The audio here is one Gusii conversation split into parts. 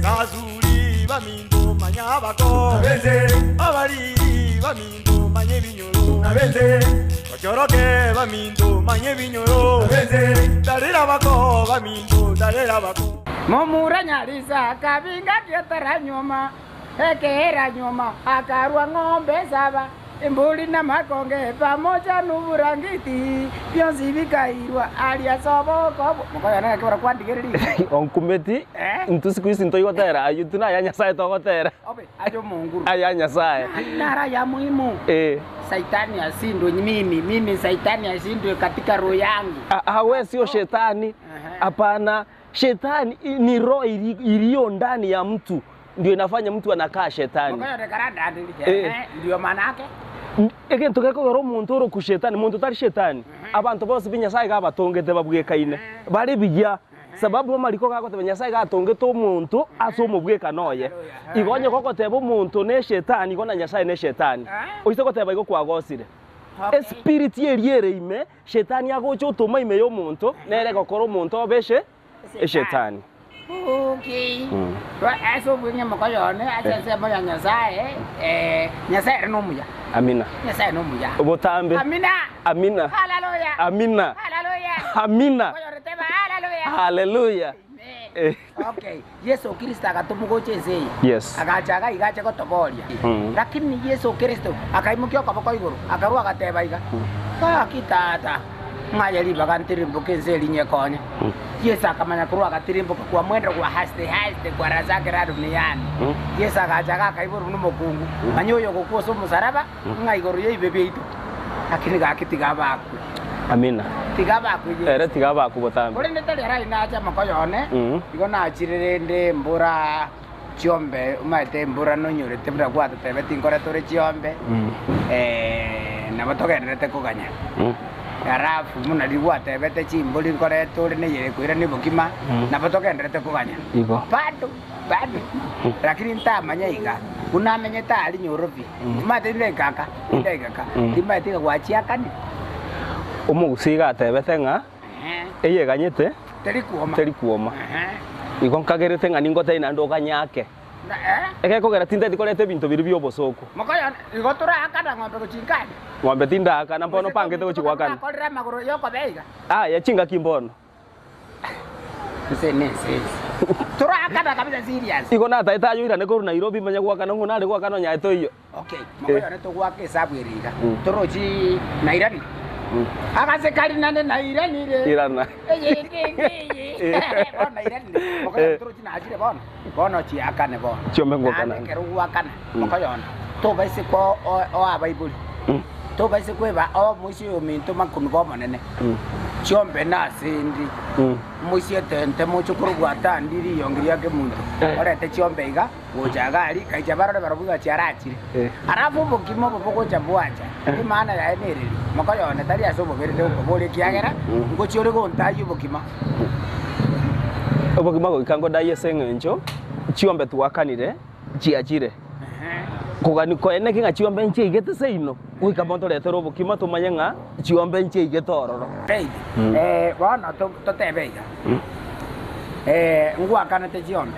Basuri baminto manya abako, abariri baminto manya ebinyoro, Bachoroke baminto manya ebinyoro, Tarera abako baminto tarera abako. Momura Nyarisa akabinga kiataranyuoma, ekeranyuoma akarua ng'ombe saba, embori namakonge pamoja noburangiti, bionsi bikairwa aria ase oboko. Mokoyona naki barakwandigereria? Onkumeti, Eh? intwe siku hizi ntoigotera ayio intwe naya Nyasaye togotera. Obe aye omonguru. Aya Nyasaye. Naro aya muhimu. Eh. Saitani ashindwe mimi, mimi saitani ashindwe katika roho yangu. Ah, ah, we sio shetani. Hapana, shetani i- ni roho ili- iliyo ndani ya mtu ndio inafanya mtu anakaa shetani. Mokoyone karandandiri. Eh. Eh, ndio manake. N- Egento gekogera omonto ore okushetani, monto tari shetani. Abanto bonsi bi Nyasaye gabatongete babwekaine. Bare buya. Sababu amariko gagoteba Nyasaye gatongete omonto ase omobwekano oye. Igo onye gogoteba omonto ne shetani, igo na Nyasaye ne shetani. Oise goteba igo kwagosire. Espiriti eria ere ime, shetani agocha otoma ime y'omonto, nere egokora omonto obe eshe eshetani. Okay. Ase obweng'e mokoyone ase ensemo ya Nyasaye, eh, Nyasaye ere nomuya. Amina. Nyasaye nomuya. Botambe. Amina. Amina. Haleluya. Amina. Haleluya. Amina. Mokoyone teba haleluya. Haleluya. Amen. Eh. Okay. Yeso Kristo agatoma gocha ense eye. Yes. Agacha iga iga ache gotoboria. Mm. Lakini Yeso Kristo akaimokia okoboko igoro, akarua agateba iga, Gaki tata, ng'aye ribaga ntirimboke ense eria nyekonye. Yeso akamanya korwa agatirimboka kwa mwendo gwa haste haste kwa razake duniani. Mm. Yeso agacha iga akaiborwa buna omokungu, manya oyo ogokwa ase omosaraba, ng'a igoro y'ebibe biaito. Lakini gaki tiga abakwe. Amina. Tiga abakwe Yeso. Ere tiga abakwe botambe. Korende tari arai nache amakoyo one, Mm. igo nachire rende embura chiombe, omanyete embura nonyorete buna gwatotebeti nkore tore chiombe, Mm. eh, nabo togendererete koganya. Mm. Alafu buna riria gwatebete chimbori nkore tore neyere koirania obokima, Mm. nabo togendererete koganya. Igo. Bado, bado. Lakini ntamanya iga, buna amenyete aria Nyorobi, timanyete tindekaka, tindekaka, Mm. timanyete iga gwachiakania. Omogusii iga atebete ng'a Ehe. eyeganyete Teri kwoma. teri kwoma. Ehe. Igo nkagerete ng'a ningotebie naende oganyake. Na, eh? Egekogera tinteti koreta ebinto biria bi'obosooku. Mokoyo, igo toraakana ng'ombe gochia inkani? Ng'ombe tindaakana, mbono mpangete gochia goakana. Nakorire amagoro y'okobea iga. Aye, chingaki mbono. Ense nense ense. Toraakana kabisa serious. Igo nataete aye oirane korwa Nairobi manye goakana ng'o nare goakana onyaete oyio. Okay, mokoyo one togoaka esabu ere iga. Torochi nairanire. Agase kari nane nairanire. Irana. Eyende eye. Bono nairanire. Mokoyo one torochi nachire bono. Bono chiakane bono. Chiombe ngokana. Naende ekero ogwakana, mokoyo one, tobaise ko oa abaibori. Tobaise kweba omoisia oyo ominto makunu b'Omonene. Chiombe nase ndi. Omoisia etente mochokoro bwatandi riyongi ria kemunto. Orete chiombe iga. Gocha iga aria, gaicha barore barobwo iga chiarachire. Alafu obokima obo bogocha bwacha, emaana yaye nereri, mokoyo one tari ase oboberete gokoboria ekiagera ngochia ore gontayia obokima. Obokima goika ngodayie ase eng'encho chiombe twakanire chiachire. Kogani koeneki ng'a chiombe nchiaigete seino, goika bono toretere obokima tomanye ng'a chiombe nchiaigete ororo. Faith, eh, bono to- totebe iga, eh, ngwakanete chiombe,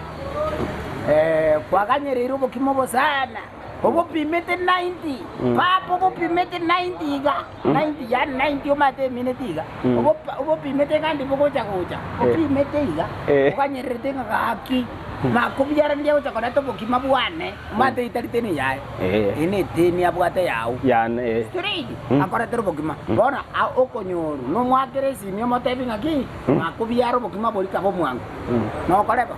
eh, kwaganyereire obokima obo sana, obopimete 90, papa obopimete 90 iga, 90 yaani 90 omanyete emineti iga, obopa obopimete ng'a ndi bogocha gocha, opimete iga, Eh. oganyererete ng'a gaki, makobiara ndiye gocha koreta obokima bwane. Omanyete etari teni yaye, Eh. eye neteni abwate yao. Yane eh. Straight akoretera obokima. Bono a- okonyorwa nomwakere esimi omotebi ng'aki makobiara obokima boria kabe omwango. Nokore bo?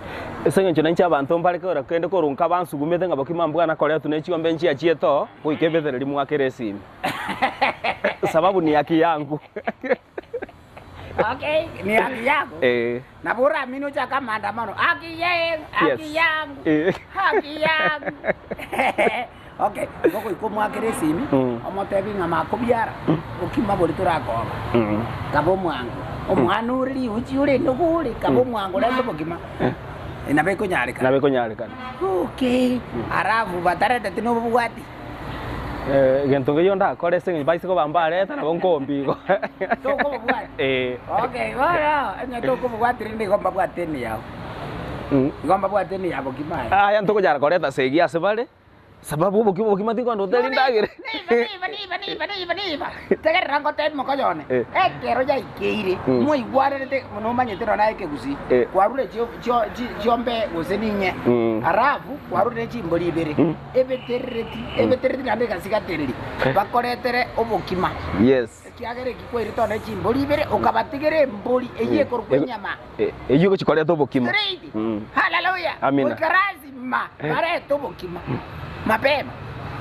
Ase eng'encho nainche abanto mbare kera kende korwa nka bansugumete ng'a bokima mbwana koretwa ne chiombe nchiachiete oo, goika ebetereri mwakere esimi. Sababu ni haki yangu. Okay, ni haki yako. Eh. Nabo oramine ochake amaandamano, haki yangu, haki Yes. yangu, Eh. haki yangu. Okay, igo goika omwakere esimi, Mm. omotebi ng'a makobiara, bokima boria torakoba. Mm. Kaba omwango, omwana ore riuchi ore endugu ore, kaba omwango orente obokima. Eh, Nabo ekonyarekana. Nabo ekonyarekana. Okay, alafu batareteti nobobwati. Egento nkeiyo ndakore ase eng'encho baise koba mbareta nabo nkombia igo. Tokobabwati? Eh. Okay, bono onye tokobabwati rende igo mbabwate ime yao. Igo mbabwate ene ya bokima aye. Aya ntokonyara koreta segi ase bare, sababu obokima obokima tinkoenda gotera endagera. Niba, niba, niba, niba, niba, niba. Tegerera ngotebie mokoyo one. Eh. Ekero yaikeire, mwaigwarerete, nomanyete nonya naye ekegusii, Eh. kwarure chio- chio- chi- chiombe gose ninye, alafu kwarure ne chimbori ibere, ebeterereti, ebeterereti naende egasigatereri, bakoretere obokima. Yes. Ekiagera eki kwairete one chimbori ibere, okabatigera embori eyio ekorokwa enyama. Eyio egochia koreta obokima. Straight. Haleluya. Amina. Goika lazima barete obokima mapema.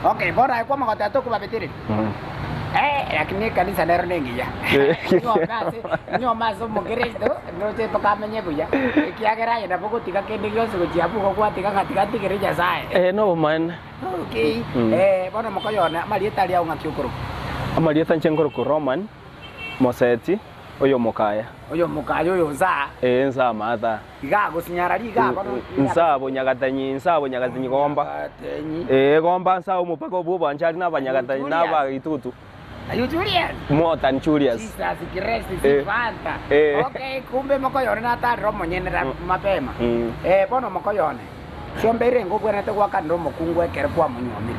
Okay, bono aye kwamagoteba tokobabetereria. Eh, lakini ekanisa nero nengiya. Nyuome ase nyuome ase omokristo ndoche mpaka amenye buya. Ekiagera aye nabo gotiga kende gionsi gochia abwo igo gwatiga ng'a tiga ntigere Nyasaye. Eh, nobomaene. Okay. Eh, bono mokoyo one amarieta aria ao ng'aki okorokwa? Amarieta inche nkorokwa Roman Moseti oyomokaya. Oyomokaya oyo nsaa. Ee, nsaa maata. Iga agosinyara riga bono. Nsaa bonyagatanyi, nsaa bonyagatanyi gomba. Nyagatenyi. Ee, gomba nsaa omopaka obwo obwanchari na abanyagatanyi na abagitutu. Are you Julius? More than Julius. Jesus Christ Eh. sifanta. Eh. Okay, kumbe mokoyone natarire omonyenera mapema. Mm. Eh, bono mokoyone. Chiombe renge obwenerete gwakanera omokungu ekero kwamonyuomire.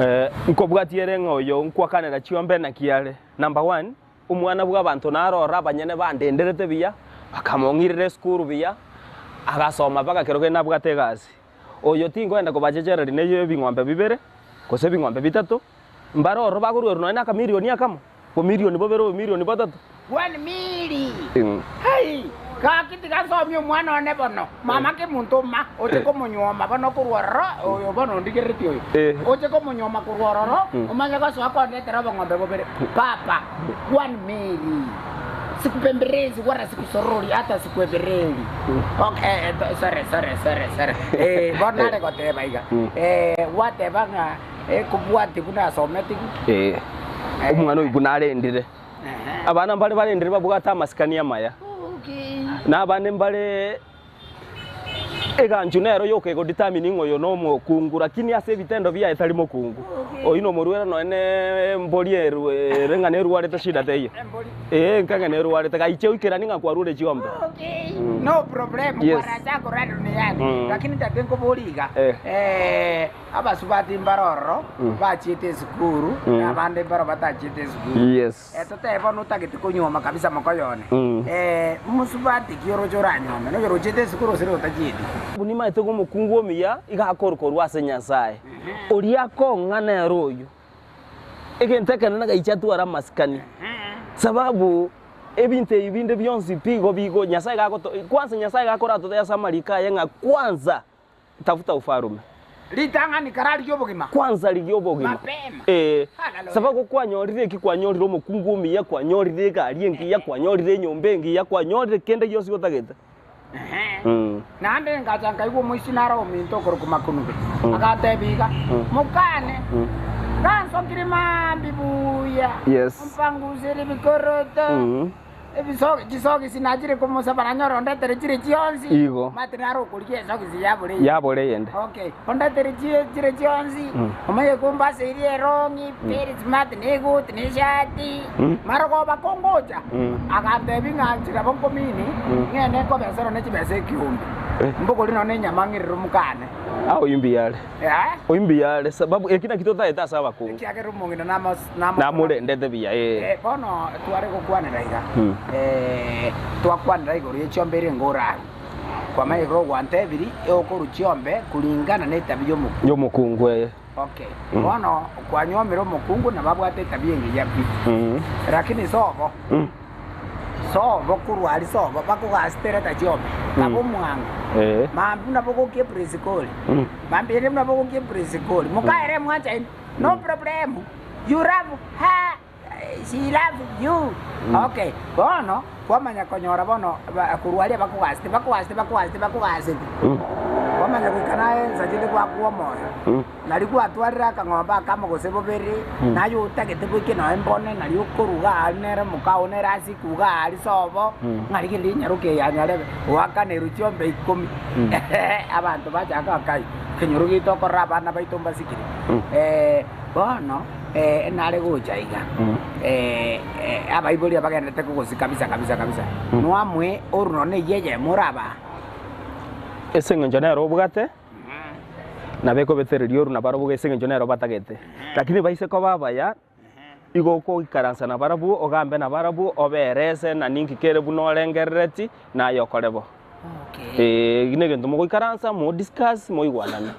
Eh, nkobwatia ere ng'a oyo nkwakanera chiombe naki are. Number one, omwana bw'abanto narore abanyene bandenderete buya, bakamong'irera esukuru buya, agasoma mpaka kero kende nabwate egasi. Oyo tinkoenda kobachechereria neye ebing'ombe bibere, gose ebing'ombe bitato, mbare ororo bakoruerwa nonye na akamilioni akamo, bomilioni bobere obomilioni botato. One mili. Hai! Gaki tiga nsomie omwana one bono. Mama kemonto ma, oche komonyuoma bono korwa ororo, oyo bono ondigereretie oyo. Oche komonyuoma korwa ororo, omanye gosoa kondetera obong'ombe bobere. Papa, one mili. Sikupemberezi wala sikusorori hata sikuebereri. Okay, eh, to- sorry, sorry, sorry, sorry. Eh, bono nare goteba iga. Eh, gwateba ng'a ekobwati buna asometigwe. Eh, omwana oyo buna arendire. Abana mbare barendire babwate amasikani amaya, na abande mbare eganchu nero yoka egodetermine ng'a oyo nomokungu, lakini ase ebitendo biaye tari mokungu. Oyio nomorwere nonya ne embori erwe ere ng'a nerwarete shida teiyo. Ee, enka ng'a nerwarete, gaiche oikeranie ng'a kwarure chiombe. No problem, Yes. kwaracha korwa duniani. Mm. Lakini tate nkobori iga. Eh. Eh, Abasubati mbare ororo bachiete esukuru, na abande mbaro batachiete esukuru. Yes. Eh, totebe bono otagete konyuoma kabisa mokoyo one. Mm. Eh, mosubati ki oroche oranyuome? Noyo orochiete esukuru gose notachieti? Nimaete ng'a omokungu omuya iga akorwa korwa ase Nyasae, oria akong'a nere oyio. Egento ekenene gaicha atware amasikani, sababu ebinto ebi binde bionsi pi igo bigo Nyasae gagoto kwanza Nyasae gakoratotebia ase amariko aye ng'a kwanza Tafuta ufalume. Ritang'ani kararigie obogima. Kwanza rigia obogima. Mapema. Ee. Haleluya. Sababu kwanyorire eki kwanyorire omokungu omuya, kwanyorire egari engiya, kwanyorire enyomba engiya, kwanyorire kende gionsi otagete. Ehe. Mm. Naende ngacha nkaigwa omoisia nare ominto okorokwa Makunube, agatebia iga, Mokane, gansokire mambia buya, Yes. ompangusere ebikoroto, Mm. Ebisogi, chisogisi nachire komosaba nanyore ondetere chire chionsi. Igo. Omanyete naro okorigia esogisi yabore eye. Yabore eyende. Okay, ondetere chie chire chionsi, omanye kombaseirie erong'i, very smart, na egoti, na eshati, marogoba kongocha, agantebia ng'a inche nabo nkomini, ng'ende nkobesera one chibesa ekiombe, mbogori nonye enyama ng'irere omokane. Ah, oyio mbuya are. Eh? Oyio mbuya are sababu eki nakio totaete ase abakungu. Ekiagera omong'ina namos- namo- Namorendete buya, ee. Eh, bono tware gokwanera iga Mm. eh, twakwanera igoro ye chiombe ere ngorari kwamanya igoro gwantebiri okoru chiombe kulingana na etabi y'omokungu Y'omokungu eye. okay bono kwanyuomire omokungu nabo abwate etabi engiya pi Mm. lakini sobo Mm. Sobo korwa aria sobo bakogasitereta chiombe, nabo omwango. Eh. Mambia buna bogokia epresikoli. Mm. Mambia ere buna bogokia epresikoli. Mokaere mwanchaine. No problem. You love her. She love you. Okay. Bono kwamanya konyora bono ba- korwa aria bakogasete bakogasete bakogasete bakogasete. Mm. Kwamanya goika naye ensa chinde gwakwa omoyo. Mm. Nario gwatwarire akang'ombe akamo gose bobere, naye otagete boike nonya mbone, nario okoruga aria nere mokao nere ase ikuga aria sobo, ng'a rigereria enyaroke eye ya nyarebe, oakanerwe chiombe ikomi. Abanto bachaka akai, ekenyoro giaito okorora abana baito mbasikire. Bono nare gocha iga, abaibori abagenderete kogosika kabisa kabisa kabisa, noamwe orure nonya eyio eyemo orabaa. Ase eng'encho nere obwate, nabo ekobetereria oru nabarobwo ase eng'encho nere obatagete. Lakini baise koba abaya, igo okoikaransa nabarabwo, ogambe nabarabwo, oberese na ninki kere buna orengerereti, naye okore bo. Okay. Eeh, negento mogoikaransa, mo discuss, moigwanane.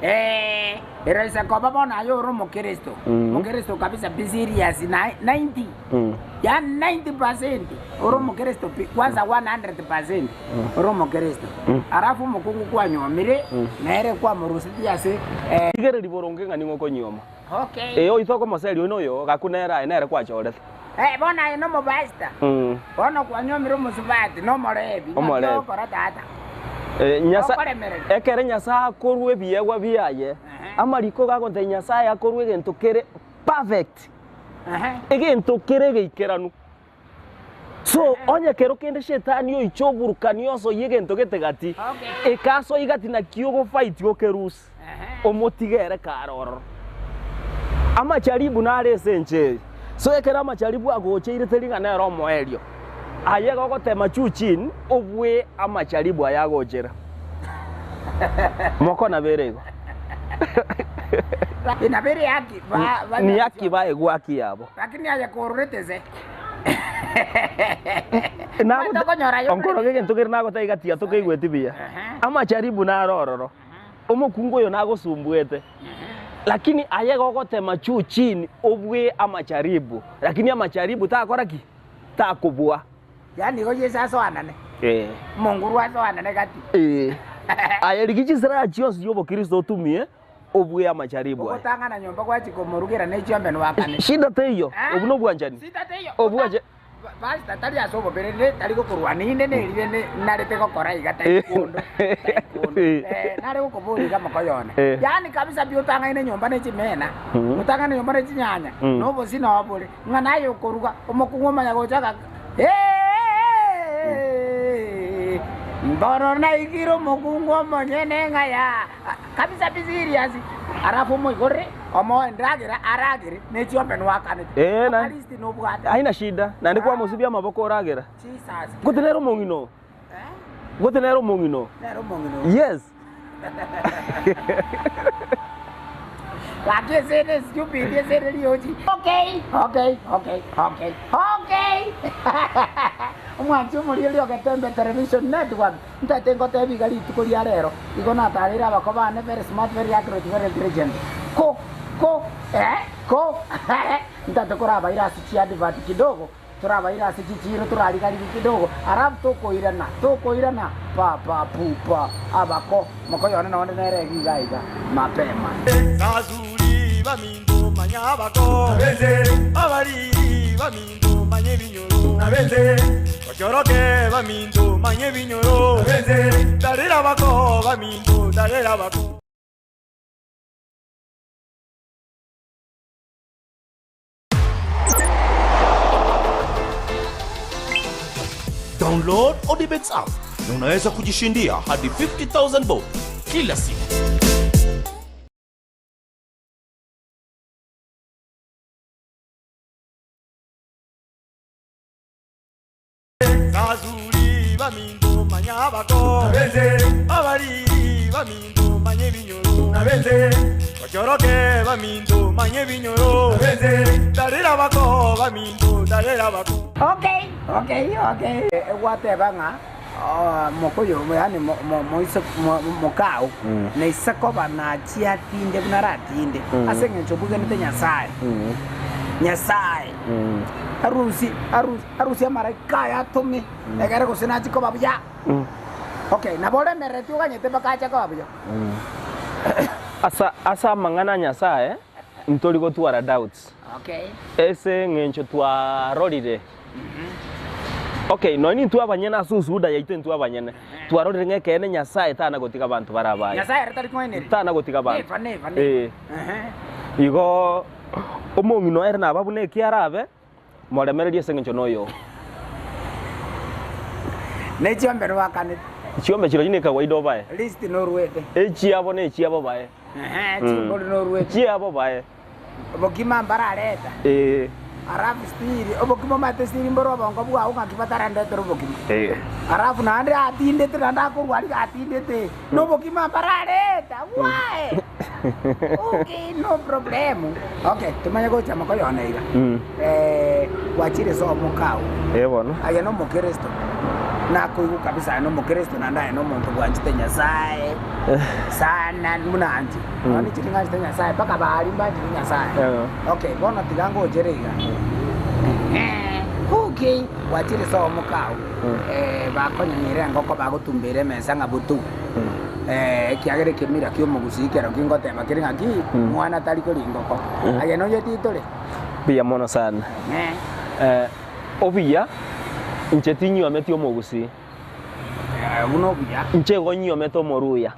Eh, eraisa koba bono aye ore omokristo, Mm. omokristo kabisa pi serious na 90 Mm. yaani 90% ore omokristo pi kwanza 100% ore omokristo alafu omokungu kwanyomire nere kwamorusetie ase eh, Rigereria boronge ng'a ning'o okonyuoma. okay. Ee, oise okomoseria oyo noyo, gakwa nere aye nere kwachorete. Eh, bono aye nomopastor, Mm. bono kwanyomire omosubati nomorebi, naki Omorebi. ogokora tata? Eh, Nyasa- Okoremereria. ekere Nyasae akorua ebiegwa biaye, amariko gagontebia Nyasae akorua egento kere perfect, Ehe. egento kere egeikeranu. So, onye kero kende shetani oiche oburukanie osoyie egento gete gati, Okay. ekasoyia gati naki ogofight okerusie, Ehe. omotige ere kare ororo. Amacharibu nare ase ense eye. So ekero amacharibu agocheire teri ng'a nere omoerio. Aye iga ogotema juu chini obue amacharibu aya agochera. Moko nabere igo. Nabere haki ba, ba, Ni haki baegwe haki yabo. Lakini aye kororete se. Nagote- Tokonyora yo- Onkoroge egento kere nagotebia iga tiga tokeigweti buya. Ehe. Amacharibu naro ororo. Omokungu oyo nagosumbuete. Lakini aye gogotema juu chini obue amacharibu. Lakini amacharibu takora ki? Takobua. Yaani igo Yeso asoanane. Eh. Omonguru asoanane gati. Eh. Aye rigia chisiraha chionsi chi'obokristo otumie obue amacharibu aya. Ogotang'ana nyomba gwachia komorugera ne chiombe nwakane. Shida teiyo, Ah. obwo nobwanchani. Shida teiyo. Obwancha- Pastor tari ase obobere ne tari gokorwana inde nerire ne narete gokora iga taekwondo. Taekwondo. Eh, nare gokoboria iga mokoyone. Eh. Yaani kabisa pi otang'aine nyomba ne chimena, Mhm. otang'aine nyomba ne chinyanya, Mm. na obosie noo bore. Ng'a naye okoruga, omokungu omanya gocha agaka, Eeeeee, mbono naikire omokungu omonyene ng'a yaa, kabisa pi serious. Alafu omoigorere, omoe endagera aragere, ne chiombe nwakanete. Ee, na- At least nobwate. Haina shida, naende kwamosibia amaboko oragera. Jesus. Gose nere omong'ina oo? Eh? Gose nere omong'ina oo? Nere omong'ina oo. Yes. Gaki ase ere stupid ase ere riochi. Okay, okay, okay, okay, okay. Omwanchi omorieria o Getembe Television Network, ntaete ngotebi iga rituko ria rero, igo natareire abako bane very smart, very accurate, very intelligent. Ko, ko, eh, ko, ntaete korabaira ase chiadvert kidogo, Torabaire ase chichiiro torariga-rigie kidogo, alafu tokoirana, tokoirana, pa pa pu pa, abako, mokoyone nonde nere iga iga iga, mapema. Sasuri baminto manya abako abariri baminto manya ebinyoro Ochoroke baminto manya ebinyoro Tarera abako baminto tarera abako. Download Odibets app na unaweza kujishindia hadi 50000 bob kila siku. Sasuri baminto manya abako abariri baminto manya ebinyoro Ochoroke baminto manya ebinyoro Tarera abako baminto tarera abako. Okay, okay, okay. Egwateba ng'a ah, mokoyo yaani mo- mo- moise mo- mokao naise koba nachia atinde buna aratinde ase eng'encho obwegenete Nyasaye. Nyasaye arusie arusie arusie amaraika aye atome egere gose nachie koba buya. Okay, nabo oremerereti oganyete mpaka ache koba buya. Asa ase amang'ana a Nyasaye ntori gotwara doubts. Okay. Ase eng'encho twarorire okay nonya intwe abanyene ase osuda yaito intwe abanyene twarorire ng'a ekeene Nyasaye tana gotiga abanto bare abaye. Nyasaye ere tari kong'ainereria. Tana gotiga abanto. Never, never, never. Eh. Ehe. Igo omong'ina oere naba buna eki arabe, moremererie ase eng'encho noyo oo. Ne chiombe nwakanete. Chiombe chirochio ne kawaida obae. List noruete. Echiabo ne echiabo bae. Ehe, chimbori noruete. Chiabo bae. Obokima mbarareta. Ee. Alafu still obokima omanyete still mbore obongo bwao ng'aki batarandetera obokima. Eh. Alafu naende atindete naende akorwa aria atindete na obokima mbarareta why? Okay no problem. Okay tomanye gocha mokoyona iga. Eh, gwachire ase omokao. Eh bono. Aye nomokristo, nakoigwa kabisa aye nomokristo naende aye nomonto bwanchete Nyasaye sana buna inche. Nonya inche ting'anchete Nyasaye mpaka baria mbanchete Nyasaye. Okay, bono tiga ngochere iga. Ehe, okay, gwachire ase omokao, bakonyonyera engoko bagotumbeire emesa ng'a butu. Ekiagera ekemira kia omogusii kero kingoteba kere ng'aki, mwana tari koria engoko. Aye nonya titore. Mbuya mono sana. Obuya, inche tinyiometi omogusii. Buna obuya. Inche igo nyiomete omoruya.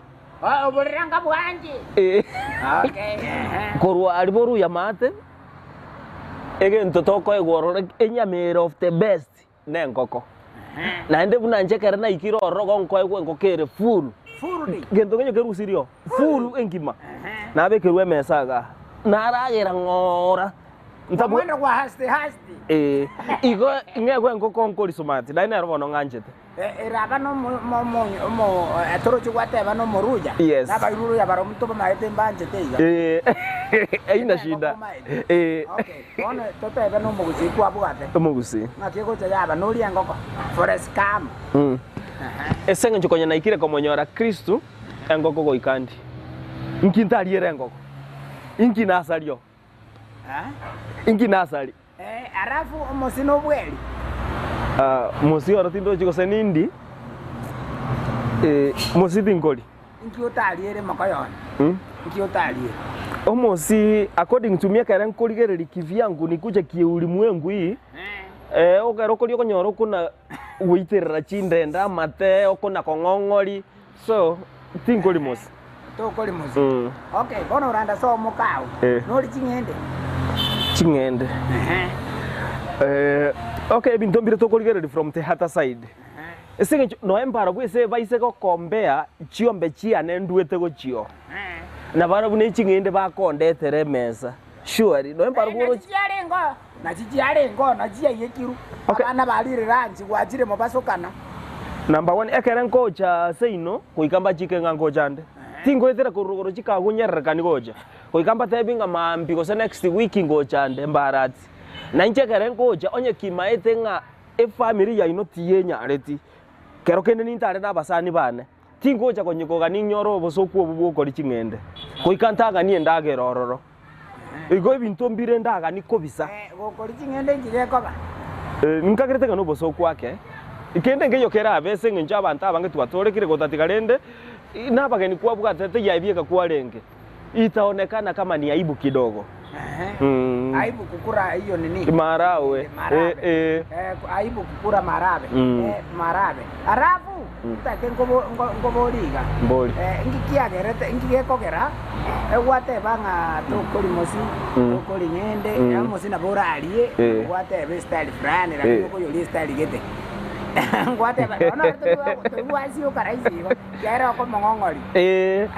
Oboreranga bwanche. Korwa aria boruya maate, egento tokoegwa ororo enyama ere of the best nenkoko. Naende buna inche ekero naikire ororo igo nkoegwa engoko ere full. Gento kenya kerusirie oo, full engima. Nabekerwa emesa igaa, naragera ng'ora. Ntabwa- Omwendo gwa hasti hasti. Eh, igo ng'egwe engoko nkori sumati, naende nero bono ng'anchete. Eraba toroche gwateba nomoruya, Yes. na abairuruya barobwo tobamaete mbanchete iga. Eh, haina shida. Eh. Okay, bono totebe nomogusii kwabwate. Omogusii. Ng'aki egocha yaba noria engoko for a scam. Mm. Aha. Ase eng'encho konya naikire komonyora Kristo, engoko goika ndi. Inki ntariere engoko? Inki nasario? Eh? Inki nasari? Eh, alafu omosie nobweri. Ah, mosie oro tindochi gose nindi, eh, mosie tinkori. Inki otariere mokoyone? Mm? Inki otariere? Omosie according to me ekere nkorigereria kivyangu nikuche kiulimwengu hii, eh, ekero okoria okonyora okona goiterera chindende amate, okona kong'ong'ori, so tinkori mosie. Tokori mosie. Mm. Okay, bono oranda ase omokao. Eh. Nori ching'ende. Ching'ende. Ehe. Eh, okay ebinto mbire tokorigereria from the other side. Ehe. Ase eng'encho noe mbarabwo ase baise gokombea chiombe chiane nduete gochio. Ehe. Na barabwo ne ching'ende bakondetera emesa. Surely noe mbarabwo Nachi oroche. chiarenge oo, nachi chiarenge oo, nachi chiaiyekirwe. Okay. Abana barire lunch gwachire mobasokana. Number one, ekere nkocha seino, goika mbachike ng'a nkocha nde. Tingoetera korwa rogoro chikagunyererekani gocha. Goika mbatebi ng'a maambia gose next week ngocha nde mbarati. Na inche ekere nkocha, onye kimaete ng'a efamiri yaino tiyenyareti, kero kende nintare na abasani bane, tingocha konya kogania ninyore obosoku obwo bw'okoria ching'ende. Goika ntaganie endagera ororo. Igo ebinto mbire ndaganie kobisa. Gokoria ching'ende inki gekoba? Nkagerete ng'a nobosoku ake, kende nkeiyo kerabe ase engencho abanto abange twatorekire gotatiga rende nabageni kwabwatete yaebieka kwarenge, itaonekana kama ni aibu kidogo. Mm. Aibu kukura hiyo nini? Marawe. Marabe. Eh, eh. Aibu kukura marabe. Marabe. Alafu ntake nkobori iga. Mbori. Inki kiagerete, inki gekogera egwateba ng'a tokori mosi, tokori ng'ende, omosi nabo orarie, gwateba estyle fulani lakini okoyoria estyle gete. Ngwateba bono torigwasioka rahisi igo, ekiagera okomong'ong'oria.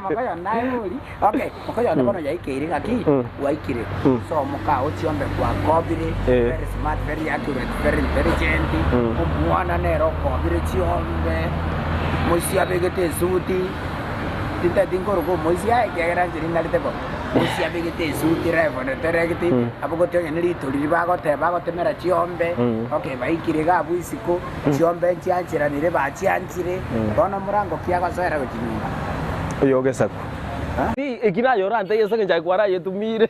Mokoyonde naye bori. Okay, mokoyonde bono yaikeire ng'aki, gwaikire ase omokao chiombe gwakobire, very smart, very accurate, very intelligent, omwana nere okobire chiombe, moisia abegete esuti, tintageti nkoroka omoisia ekiagera inche ninarete bo, moisia abegete esuti reverend erect, abogoti onye ne ritori riria bagoteba bagotemera chiombe, okay baikire iga abwo isiko. Chiombe nchiancheranire bachianchire, bono morango ki agosoera gochia nyomba? Oyo gesaku. Eki naye orantebie ase engencho aye kwarayetumire.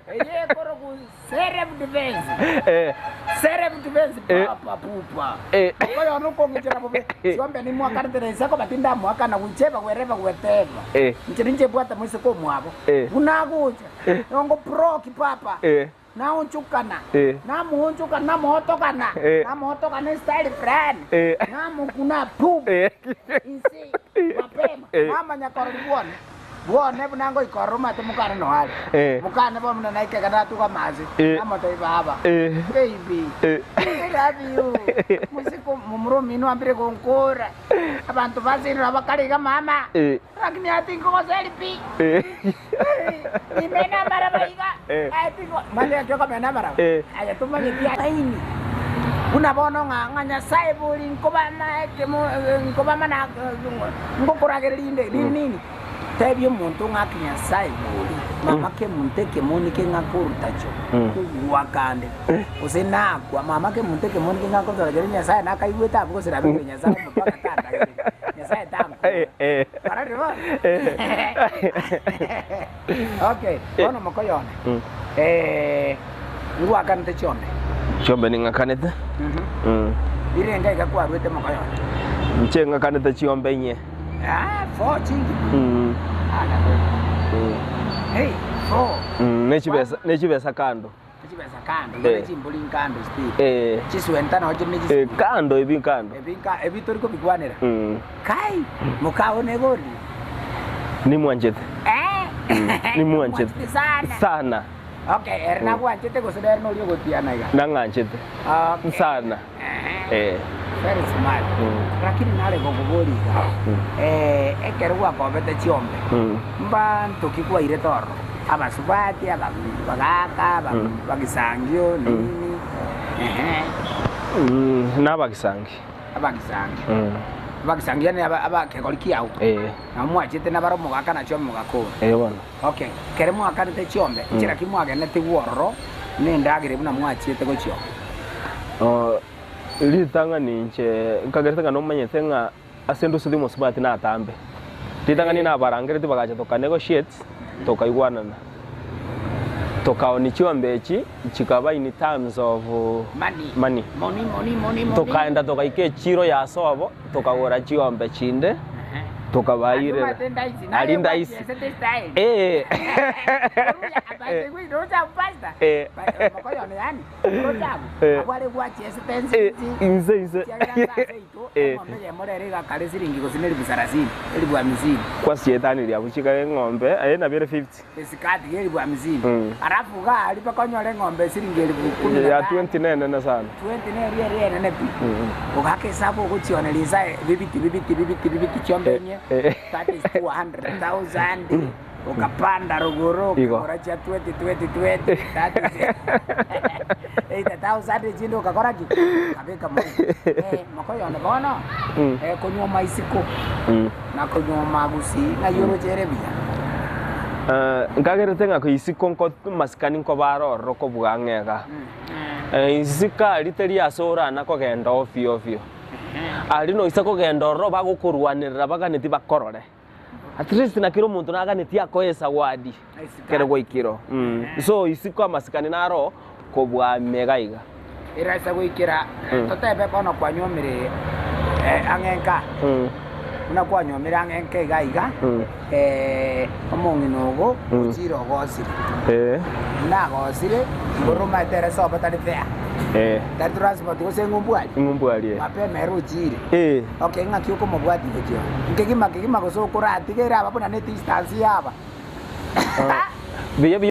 Eye ekorokwa self defense. Self defense papa pupa. Okoyona okong'ichera bobe, chiombe nimwakanete na inse koba tindamoakana gocheba wereba gweteba. Inche ninche mbwate moiseke omwabo. Buna agocha, nongo proki papa. Naonchokana, namoonchokana, namootokana, namootokana estyle fulani, namokuna pum, inse, mapema, namanya korori bwone. Bwone buna ngoika ororo omanyete mokane noyo are. Eh. Mokane bono buna naika iga natugama ase, Eh. namotebia baba, Eh. baby, Eh. I love you. Mosike momura omino ambire gonkora. Abanto basinire abakare iga mama. Eh. Lakini aye tinkogoseri pi. Eh. Nimene amaraba iga. Eh. Aye tinko mani ekio okomena amaraba. Eh. Aye tomanyeti aini. Buna bono ng'a ng'a Nyasaye bori nkobama ekemo nkobama na ngokoragereria inde nini nini. Tebia omonto ng'a aki Nyasaye bori mama kemonto ekemoni keng'a korutacho kogwakande gose nakwa mama kemonto ekemoni keng'a korutacho riria Nyasaye nakaigwete abwo gose nabekire Nyasaye omopaka tandagereria Nyasaye tankora. Kwarorire bono? Okay, bono mokoyo one, ngwakanete chiombe. Chiombe ning'akanete. Irenge iga kwarwete mokoyo one? Inche ng'akanete chiombe inye. Ah, four chingi. Ah, Hey, four. Ne chibesa, ne chibesa kando. Chibesa kando, igo ne chimbori nkando still. Chiswenta nao chire ne chiswenta. Kando ebi nkando. Ebi nka ebi tori kobikwanera. Kai, mokao negori. Nimwanchete. Eh? Nimwanchete. Sana. Sana. Okay, ere nagwanchete gose nere noria ogotiana iga? Nang'anchete. Okay. Sana. Eh. Very smart. Lakini nare gokoboria iga, eh, ekero gwakobete chiombe, mbanto ki kwairete ororo? Abasubati, aba- abagaka, aba- abagisangio, nini, ehe. Nabagisangi. Abagisangio. Abagisangio yaani aba- abakegori kiao. Eh. Nabo mwachete nabare omogaka na chiombe mogakora. Eh bono. Okay, ekero mwakanete chiombe, nchera ki mwagenete ororo na endagera buna mwachiete gochia Oo. Ritang'ani inche nkagerete ng'a nomanyete ng'a ase ndoseti omosubati natambe. Ritang'ani nabarangeretie bagacha toka negotiate, tokaigwanana. Tokaonia chiombe echi, chikaba in terms of Money. money. Money, money, money, money. Tokaenda togaika echiro ya sobo, tokagora chiombe chinde, tokabairera. Aria ndaisi. Eh. Eh. Eh. Eh, inse inse. Eh. Kwasietanirie abwo chikare eng'ombe aye nabio ere 50. Mm. Ya 20 nenene sana. 20 neri ere enene pi ogaka esabu ogochioneria insae bibiti bibiti bibiti bibiti chiombe enye Eh. that is 200,000 okapanda rogoro Igo. okagora chia 20 20 20 that is 80,000 chinde okakora ki okabeka mono eh mokoyone bono eh konywa maisiko na konywa magusi ng'ai oroche ere buya. Nkagerete ng'a isiko nko masikani nkobare ororo kobua ang'e iga. Isiko aria teri ase orana kogenda ofio ofio. Aria noise kogenda ororo bagokorwanerera baganeti bakorore. At least na kera omonto naganetie akoe esawadi ekero gwaikire oo. So isiko amasikani naro kobua ime iga iga. Eraisa goikera totebe bono kwanyuomire ang'e nka. Buna kwanyuomire ang'e nka iga iga, omong'ina ogo ochire ogosire. Buna agosire, mboro omanyete ere sobo tari fair. Tari transport gose eng'umbu aria. Eng'umbu aria. Mapema ere ochire. Okay, ng'aki okomobwatia gochia oo? Nkegima kegima gose okoratige ere aba buna ne distance yaba. Buya buya.